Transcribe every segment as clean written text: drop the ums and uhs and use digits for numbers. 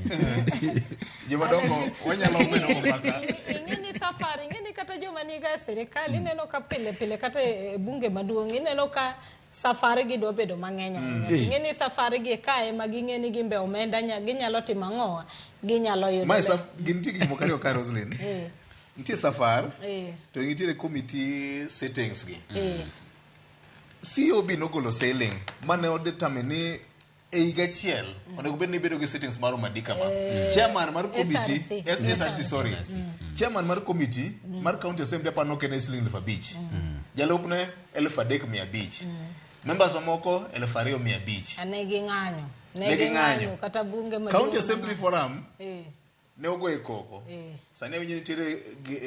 ahinya. Jomadongo wanyalo bedo go mbaka. Ing'e ni safari, ing'e ni kata joma niga e sirikal ineno ka pile pile kata e bunge maduong' ineno ka safari gi dwa bedo mang'eny ahinya. Ing'e ni safari gi ka ema ging'e ni gimbe omenda ginyalo timo ang'owa ginyalo yudo. Mae saf, gin nitie gik moko ariyo ka Roslyn. Nitie safar to nitiere committee sittings gi. COB nogolo ceiling mane odetermine ni e higa achiel onego bed ni ibedo gi sittings maromo adi kama. Chairman mar committee SRC. SRC sorry. Chairman mar committee mar county assembly aparo nokene siling 5,000. Jalupne 3,500. Members mamoko 2,500. Ne ging'anyo. Ne Ne ging'anyo. ging'anyo kata bunge maduong' County Assembly Forum ne ogoye koko. Sani awinjo nitiere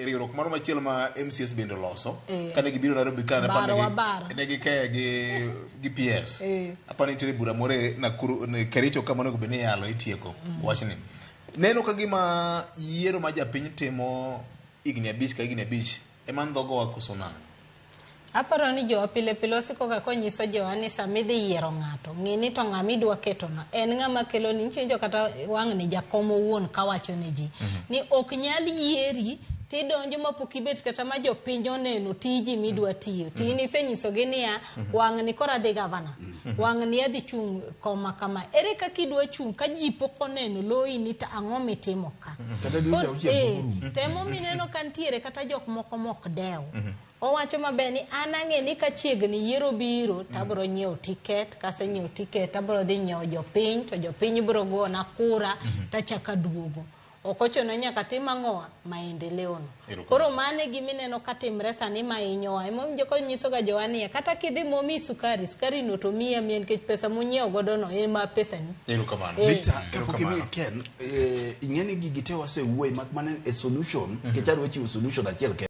riwruok moro machielo ma MCS bende oloso. Kane gibiro Nairobi ka Bar wa bar. ne gikeye gi PS. Aparo nitiere bura moro e Nakuru, ne Kericho kama onego bed ni iyalo itieko wachni. Neno ka gima yiero ma japiny timo higni 5 ka higni 5 ema ndhogowa koso nang'o? Aparo ni jowa pile pile osiko ga konyiso jowa ni sama idhi yiero ng'ato, ng'i ni to ng'ama idwa ketono en ng'ama kelo ni nichenjo kata wang' ni jakom owuon kawacho ne ji ni ok nyal yieri tidonjo mapok ibet kata ma jopiny oneno tiji midwa tiyo. To in isenyisogi niya, wang' ni koro adhi gavana, wang' ni adhi chung' koma kama. Ere kaka idwa chung' ka ji pok oneno loyi ni to ang'o mitimo ka? Kata dweche auchiel pok orumo. Temo mineno ka nitiere kata jok moko mok dew. Owacho maber ni an ang'e ni ka chiegni yiero biro to abiro nyiewo tiket, kasenyiewo tiket abiro dhi nyiewo jopiny to jopiny biro gona kura tachako aduogo. Ok ochuno ni nyaka tim ang'owa maendeleo no. Koro mano e gima ineno ka timre sani ma hinyowa. Emomiyo konyisoga jowa niya, kata kidhi momiyi sukari, sukari no to miyi amiya nikech pesa munyiewo godo no ema pesani. Erokamano. Victor, kapok imiyo Ken, ing'e ni gigi te wasewuoye mak mana e solution, nikech adwa chiwo solution achiel kende.